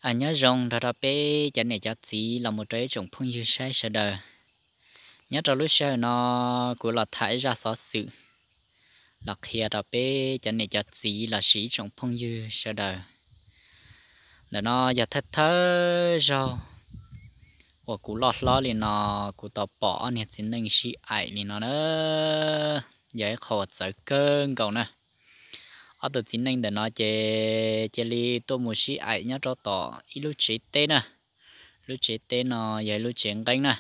Nyob zoo nrog rau peb cov niam cov txiv los mus rau ib tsoom phooj ywg saib sawv daws. Nyob rau lub sij hawm no kuv los tham ib zaj xov xwm los qhia rau peb cov niam cov txiv los sis ib tsoom phooj ywg sawv daws. Ntawm no yog thawj thawj zaug uas kuv loj hlob li no kuv tau pom ob niag txiv neej sib aim li no na. Yog ib qho uas txawv kawg nkaus na. Ob tug txiv neej ntawm no ces cia li tuaj mus sib aim nyob rau tom ib lub tsev teb na. Lub tsev teb no yog ib lub tsev nqeeb na.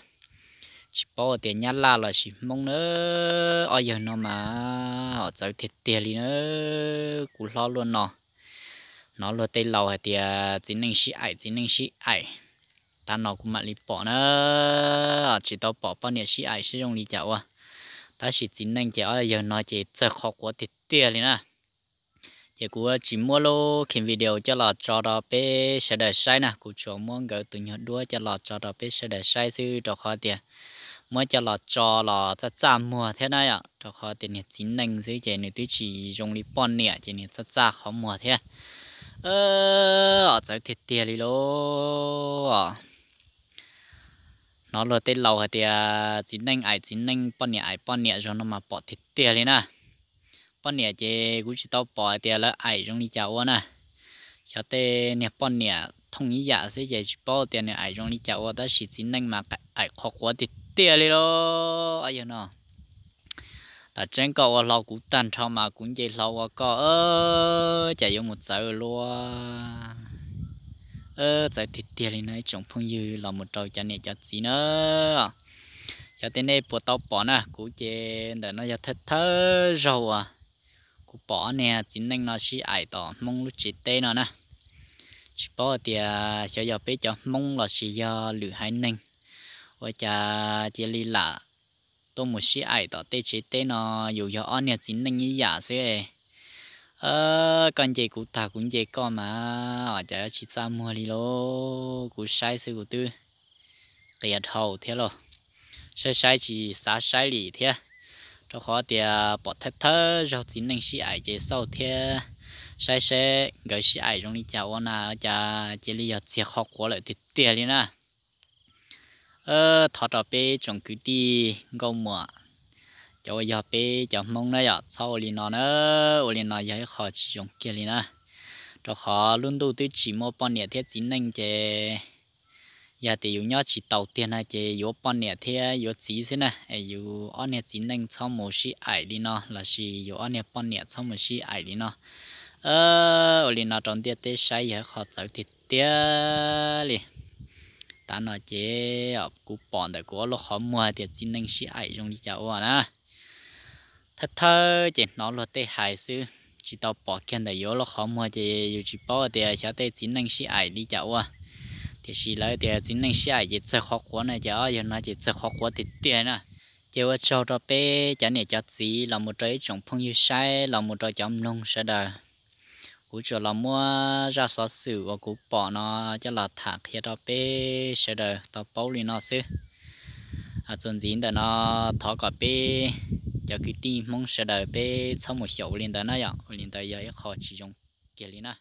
Tsis paub tias nyab laj los sis hmoob na. Ob yawg no mas txawv tiag tiag li na. Kuv hlob luaj no, hnov luag tej laus hais tias txiv neej sib aim, txiv neej sib aim. Tav no kuv mam li pom na. Tsis tau pom poj niam sib aim sib zoo li cas ua, tab sis txiv neej ces ob yawg no ces txawg qhov quav tiag tiag li na. Ces kuv tsis muab lub kheej video coj los tso rau peb sawv daws saib na, kuv tsuas muab nkawd tus nyuag duab coj los tso rau peb sawv daws saib xwb, rau qhov tias muab coj los tso los txaj txaj muag thiab na yom, rau qhov tias niag txiv neej xwb ces nws twb tsis zoo li poj niam ces nws txaj txaj qhov muag thiab. Os, txawv tiag tiag li lauj. Hnov luag tej laus hais tias txiv neej aim txiv neej, poj niam aim poj niam zoo no mas pom tiag tiag li na. Poj niam ces kuv tsis tau pom hais tias lawv aim zoo li cas ua na. Xyov tej niag poj niam thooj ib yam xwb ces tsis paub tias nws aim zoo li cas ua, tab sis txiv neej mas aim qhov quav tiag tiag li lauj. Yog no, tam tseeb koj ua hlo kuv tag nrho mas kuv nce hlo ua koj, cas yuav mus txawv luaj. Txawv tiag tiag li no ib tsoom phooj ywg los mus rau cov niam cov txiv na. Xyov tej nej puas tau pom na, kuv ces ntawm no yog thawj thawj zaug uas kuv pom ob niag txiv neej no sib aim tom hmoob lub tsev teb no na. Tsis paub tias xyov yog peb cov hmoob los sis yog lwm haiv neeg ua cas cia li lam tuaj mus sib aim tom tej tsev teb no, yus yog ob niag txiv neej ib yam xwb. Koj nce kuv tag kuv nce koj mas cas tsis txaj muag li lauj. Kuv saib xwb kuv twb qias dhau thiab lauj. Saib saib tsis xav saib li thiab, rau qhov tias pom thawj thawj zaug txiv neej sib aim ces xauj thiab saib saib nkawd sib aim zoo li cas ua na cas cia li yog txiag qhov quav lawm tiag tiag li na. Thov rau peb tsoom kwv tij nkauj muam, cov uas yog peb cov hmoob na yom, txhob ua li no na. Ua li no yog ib qho tsis zoo kiag li na, rau qhov lub ntuj twb tsis muaj poj niam thiab txiv neej ces yog tias yus nyob tsis taus tiag no ces yuav poj niam thiab yuav txiv xwb na. Yus ob niag txiv neej txhob mus sib aim li no los sis yus ob niag poj niam txhob mus sib aim li no. Ua li no rau ntiaj teb saib yog ib qho txawv tiag tiag li. Tav no ces kuv pom ntawm kuv ob lub qhov muag tias txiv neej sib aim zoo li cas ua na. Thawj thawj ces hnov luag tej hais xwb, tsis tau pom kiag ntawm yus ob lub qhov muag ces yus tsis paub tias xyov tej txiv neej sib aim li cas ua. Tiam sis lawv tias txiv neej sib aim ces txawg qhov quav na, ces ob yawg no ces txawg qhov quav tiag tiag na. Ces ua tsaug rau peb cov niam cov txiv los mus rau ib tsoom phooj ywg saib los mus rau cov mloog sawv daws. Kuv tsuas los muab zaj xov xwm uas kuv pom no coj los tham qhia rau peb sawv daws tau paub li no xwb. Txuas ntxiv ntawm no thov kom peb cov kwv tij hmoob sawv daws peb txhob mus xyaum ua li ntawd na yom, ua li ntawd yog ib qho tsis zoo kiag li na.